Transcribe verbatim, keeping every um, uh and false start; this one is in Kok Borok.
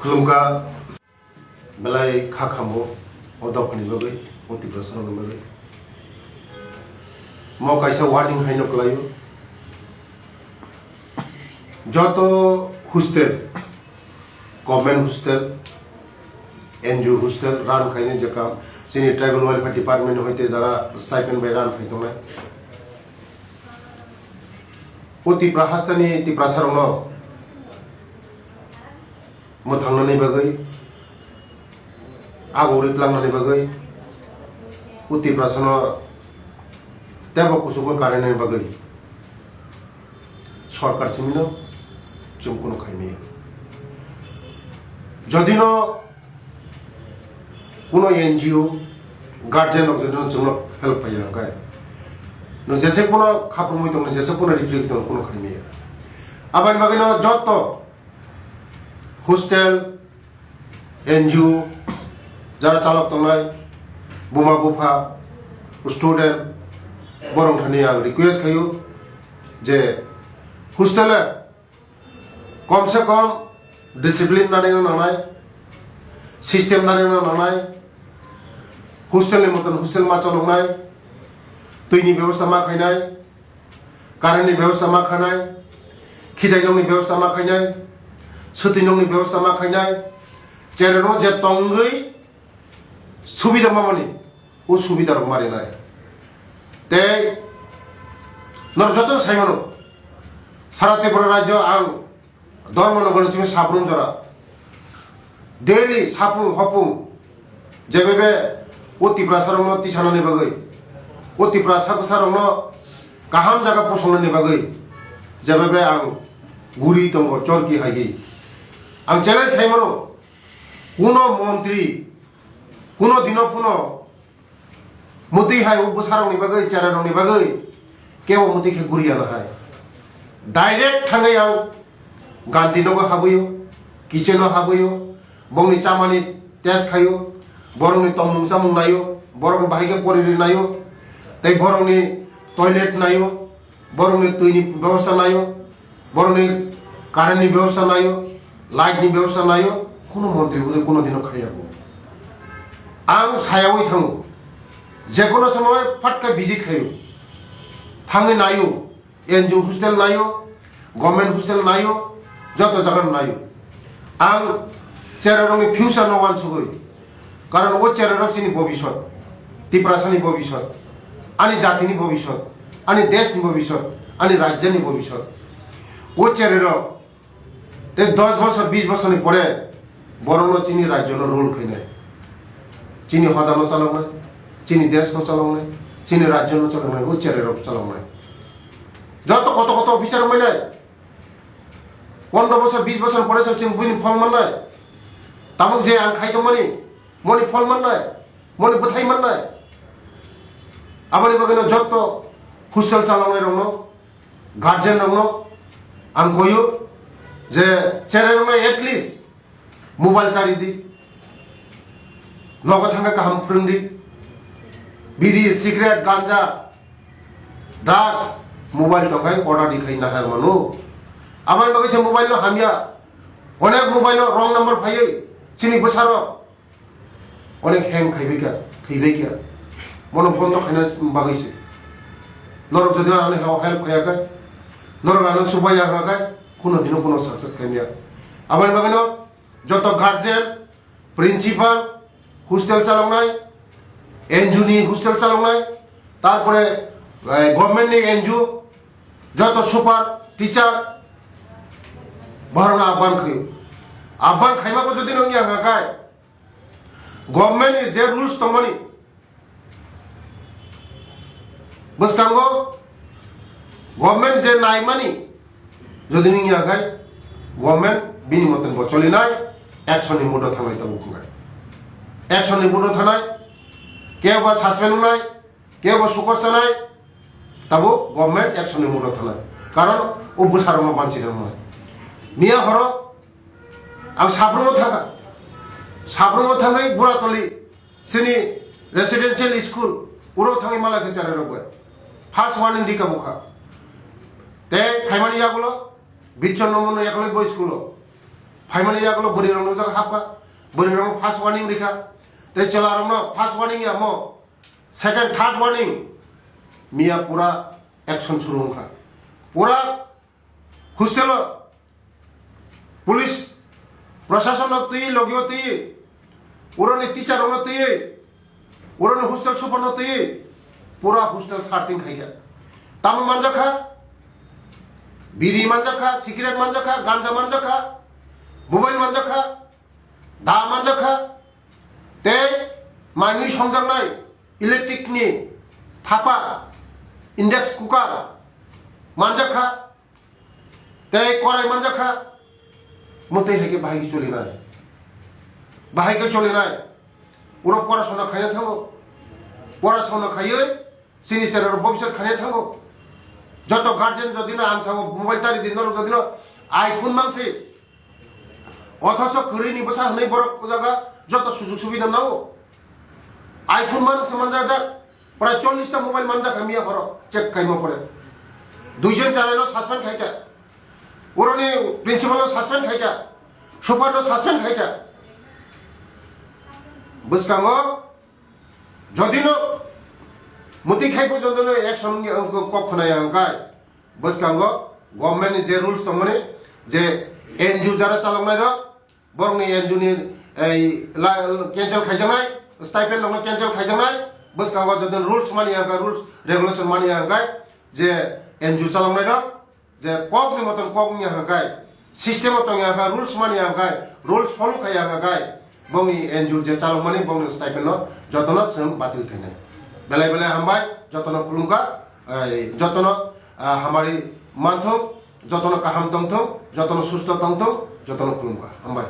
Khulumkha, belai kha khambo o dophani bagwi, o Tiprasarokni bagwi. Mo kaisa warning haino kwlaio. Joto hostel, government hostel, N G O hostel run khainai jekam chini Tribal Welfare Department hoite jara stipend bai run khai tongnai. O Tipra hasteni Tiprasarokno mwthangnani bagwi, agori tlangnani bagwi, o Tiprasano tebo kuchugo karainani bagwi sorkar simino chwng kunu khaimaya. Jodino kuno N G O, guardian rok jodino chwngno help paiya hwnkhe, nwng jese kuno khaprumwi tongno, jese kuno reflect tongno, kuno khaimaya. Aboni bagwino joto hostel, N G O, jara chalok tongnai, buma bupha, student, borok thani ang request khaio je hostel-e kom se kom discipline nani nangnai, system nani nangnai, hostel ni moton hostel ma choloknai, twi ni bebosta ma khainai, current ni bebosta ma khainai, khitai nokni bebosta ma khainai, swtwi nokni bebosta ma khainai, chereno je tongwi subida mamani, o subida rok ma rinai. Tei nor joto sai mano, sara Tripura rajyo ang Dharmanagar ni simi Sabrum jora daily sapung hopung jebebe o Tiprasarokno tisanani bagwi, o Tiprasa bwsarokno kaham jaga posongnani bagwi jebebe ang guri tongo chorki haiwi. Ang challenge khai mano, kuno montri, kuno dino kuno Mutwi hai o bwsarokni bagwi, cherarokni bagwi kebo mutwi khe guriya no hai. Direct thangwi ang ganti nogo habwi o, kitchen o habwi o, bongni chamani test khai o, borokni tongmung chamung nai o, borokni bahai khe poriri nai o, tei borokni toilet nai o, borokni twini bebosta naio, borokni current ni bebosta naio, light ni bebosta naio, kuno montri budai kuno dino khaiya bo. Ang sayawi thango, jekono somoy phatka visit khaio, thangwi naio, N G O hostel naio, government hostel naio, joto jaga naio. Ang cherarokni future no wansugwi, karon o cherarok chini bobisot, Tiprasani bobisot, ani jatini bobisot, ani deshni bobisot, ani rajyani bobisot. O cherarok tei dos bosor, bis bosorni pore borokno chini rajyono rule khainai, chini hodano chaloknai, chini deshno chaloknai, chini rajyono chaloknai, o cherarok chaloknai. Joto koto koto officer rok mailai. Pondro bosor, bis bosor pore se chwng buini phol mannai. Tabuk je ang khai tongmani, moni phol mannai, moni bwthai mannai. Aboni bagwino jotto hostel chaloknai rokno, guardian rokno ang koyo je cherai rokno at least mobile tari di. Nogo thangkhe kaham phwrwng di. Biri, cigarette, ganja, drugs, mobile tongkhai order di khai nahar mano. Aboni bagwi se mobile no hamya. Onek mobile o wrong number phaiwi chini bwsarok onek hang khaibai kha, thwibai kha. Bono bondo khaina bagwi se. Norok jodi ano help khaiya kha, norok ano subaiya kha kha, kuno dino kuno success khaimya. Aboni bagwino joto guardian, principal, hostel chaloknai, N G O ni hostel chaloknai, tarpore, eh, government ni N G O, joto super, teacher, borokno abhan khaio. Abhan khaima bo jodi nung ya kha kai, government ni je rules tongmani, bwskango government je naimani, jodi nung ya khai, government bini moten bo cholinai, action ni mood o thangnai tabuk wngnai. Action ni mood o thangnai, kebo suspend wngnai, kebo sukos chanai, tabuk government action ni mood o thangnai. Karon o bwsarokno banchi rwmani. Miya horo ang Sabrumo thangkha. Sabrumo thangwi Buratoli chini residential school, uro thangwi mala khe cherai rok bai. First warning rika bukha. Tei phaimani yagulo Bitchon Nomono Ekolobi Boys School o. Phaimani yagulo bwrwi rok nukjak hapkha, bwrwi rok first warning rikha, tei chwla rokno first warning ya mo, second, third warning miya pura action suru wngkha, pura hostel o police, prashason no twi, logi o twi, pura ni teacher rok no twi, pura ni hostel super no twi, pura hostel searching khaikha. Tamo manjakha, biri manjakha, cigarette manjakha, ganja manjakha, mobile manjakha, da manjakha, tei manwi songjaknai electric ni thapa, index cooker manjakha, tei korai manjakha, mwtwi hai khe bahai khe cholinai, bahai khe cholinai. Uro porasona khaina thango, porasona khaiwi chini chera rok bobisot khaina thango. Joto guardian jodi no ang sao mobile tari di norok jodi no iPhone mangsi, othoso kwrwi ni bwsa hwnwi borok o jaga joto sujug subida nango. iPhone man se manjak jak, prai chollish ta mobile manjak kha miya horo check kaima pore. Duijon chara no suspend khaikha, uroni principal no suspend khaikha, super no suspend khaikha. Bwskango jodi no mwtwi khai pho jodi no action ni kok khwnaya hwnkhe, bwskango government ni je rules tongmani, je N G O jara chaloknai rok, borokni N G O ni ei la-, cancel khaijaknai, stipend rokno cancel khaijaknai, bwskango jodi rules mani ya hwnkhe, rules regulation mani ya hwnkhe, je N G O chaloknai rok, je kokni moton kok wngya hwnkhe, system o tongya hwnkhe, rules mani ya hwnkhe, rules follow khaiya hwnkhe, bongni N G O je chalokmani bongni stipend no jotono chwng batil khainai. Belai belai hambai, jotono khulumkha, ei, jotono, ah, hamari manthung, jotono kaham tongthung, jotono susto tongthung, jotono khulumkha. Hambai.